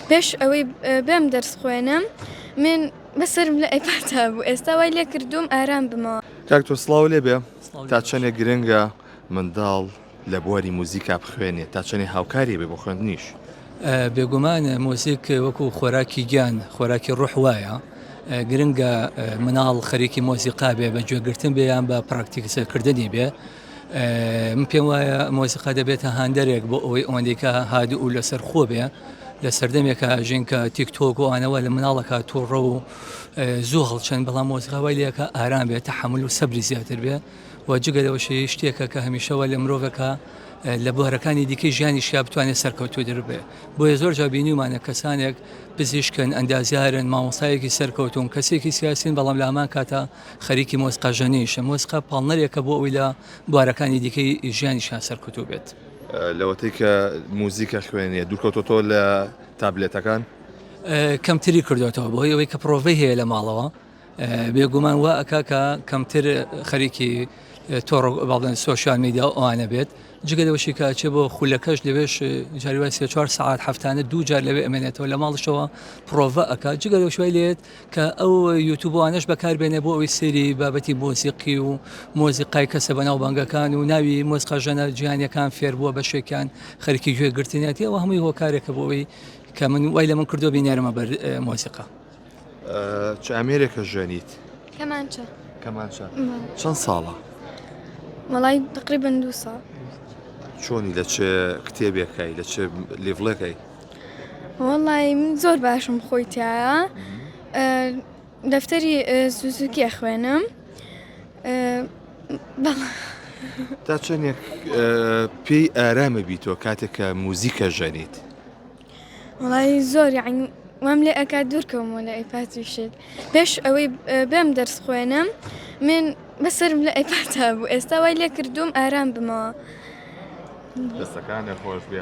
پێش ئەوەی بێم دەرس خوێنم من بەسەرم لە ئەیپاتا بوو ئێستا وای لێ کردووم ئارام بمەوە. کاک تۆ سڵاو لێ بێ تا چەنێک گرنگە منداڵ لە بواری موزیکا بخوێنێ تا چەنێ هاوکاری بێ بۆ خوێندنیش؟ بێگومان مۆزیک وەکو خۆراکی گیان خۆراکی ڕوح وایە گرنگە مناڵ خەریکی مۆزیقا بێ بە گوێگرتن بێ یان بە پراکتیکسەکردنی بێ من پێم وایە مۆزیقا دەبێتە هاندەرێک بۆ ئەوەی ئەوەندێکە هادوو و لەسەر خۆ بێ لە سەردەمێکە ژین کە تیکتۆک و ئەوانەوە لە مناڵەکە تووڕە و زوو هەڵچن بەڵام مۆزیقا وای لەکە ئارام بێت تەحمل و سەبری زیاتر بێ و جگە لەوەشی شتێکە کە هەمیشەوە لە مرۆڤەکە لە بوارەکانی دیکەی ژیانیشیا بتوانێت سەرکەوتووتر بێ بۆیە زۆر جا بینیومانە کەسانێک پزیشکن ئەندازیارن مامۆستایەکی سەرکەوتون کەسێکی سیاسین بەڵام لە هەمان کاتا خەریکی مۆسیقا ژەنیشە مۆسیقا پاڵنەرێکە بۆ ئەوەی لە بوارەکانی دیکەی ژیانیشیان سەرکەوتوو بێت. لەوەتەی کە موزیک ئەخوێنێ دوورکەوتۆتەوە لە تابلێتەکان؟ کەمتری کردۆتەوە بەهۆی ئەوەی کە پڕۆڤەی هەیە لە ماڵەوە بێگومان وا ئەکا کە کەمتر خەریکی تۆڕ باڵێن سۆشیال میدیا و ئەوانە بێت جگە لەوەشی کە ئەچێ بۆ خولەکەش لەوێش جاری وای سێ چوار سەعات هەفتانە دوو جار لەوێ ئەمێنێتەوە لە ماڵشەوە پڕۆڤە ئەکا جگە لەوەش وای لێت کە ئەو یوتوبوانەش بەکاربێنێ بۆ ئەوەی سەیری بابەتی مۆزیقی و مۆزیقای کەسە بەناوبانگەکان و ناوی مۆزقاژەنە جیهانیەکان فێر بووە بەشێکیان خەریکی گوێ گرتنیەتی ئەوە هەمووی هۆکارێکە بۆ ئەوەی کە من وای لە من کردو بینێرمە بەر مۆزیقا. چ ئامێرێکە ژەنیت؟ کەمانچە. کەمانچە چەند ساڵە؟ وەڵای تقریبا دوو ساڵ. چۆنی لە چ کتێبێکای لە چ لێڤڵێکای؟ وەڵی من زۆر باشم خۆی تایە دەفتەری سوزوکی ئەخوێنم تا چەندێک پێی ئارامە بیتەوە کاتێک کە موزیکە ژەنیت وەڵی زۆر یعنی وام لێ ئەکات دوورکەومەوە لە ئەیپاتی شت پێش ئەوەی بێم دەرس خوێنم من بەسەرم لە ئەیپاتا بوو ئێستا وای لێ کردووم ئارام بمەوە. دەستەکانت خۆش بێ.